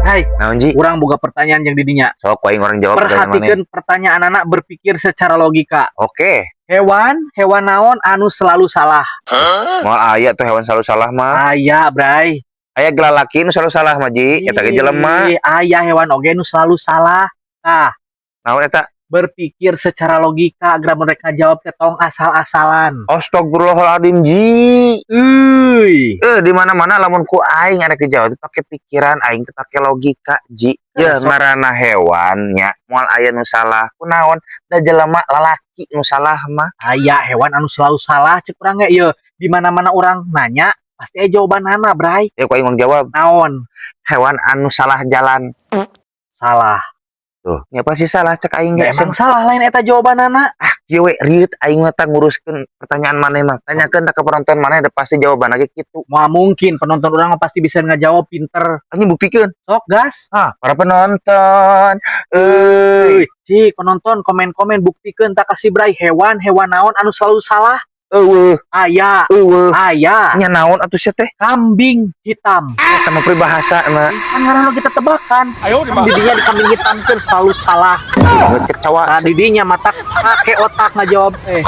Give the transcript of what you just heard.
Hai, Naon, Ji? Urang boga pertanyaan yang didinya. Sok, ku aing urang jawab pertanyaan maneh. Perhatikan pertanyaan anak, berpikir secara logika. Oke. Hewan, hewan naon anu selalu salah? Moal aya tuh hewan selalu salah mah. Aya, Bray. Aya ge lalaki nu selalu salah mah, Ji. Eta ge jelema. Ih, aya hewan oge nu selalu salah. Nah, Naon eta? Berpikir secara logika agar mereka jawab ke tong asal-asalan. Astagfirullahaladzim, Ji. Euy. Eh, di mana-mana lamun ku aing ada dijawab teh pakai pikiran aing teh, pakai logika, Ji. Ya, Sok. Ngaranna hewan nya moal aya nu salah. Kunaon? Da jelema lalaki nu salah mah. Aya hewan anu selalu salah, cek urang ge ieu. Di mana-mana orang nanya pasti aya jawabanana, Bray. Ya, ku aing jawab. Naon? Hewan anu salah jalan. Salah. Tuh, nya pasti salah cek aing Ya, ge. emang salah, lain eta jawabanana. Ieu we rieut aing mah tah nguruskeun pertanyaan maneh mah. Tanyakeun tah ke penonton maneh, da pasti jawaban ge kitu. Moal mungkin, penonton urang mah pasti bisa ngajawab, pinter. Anjing, buktikeun. Sok gas. Ah, para penonton. Euy, Euy, cik penonton komen-komen, buktikeun tah ka si Bray, hewan hewan naon anu selalu salah? Euweuh, Aya, euweuh. Aya. Nya naon atuh sia teh? Kambing hitam. Eta mah peribahasa na. Kan ngaranna kita tebakan. Kan didinya di kambing hitamkeun selalu salah. Banget kecoa. Nah, didinya mata pakai otak ngajawab teh.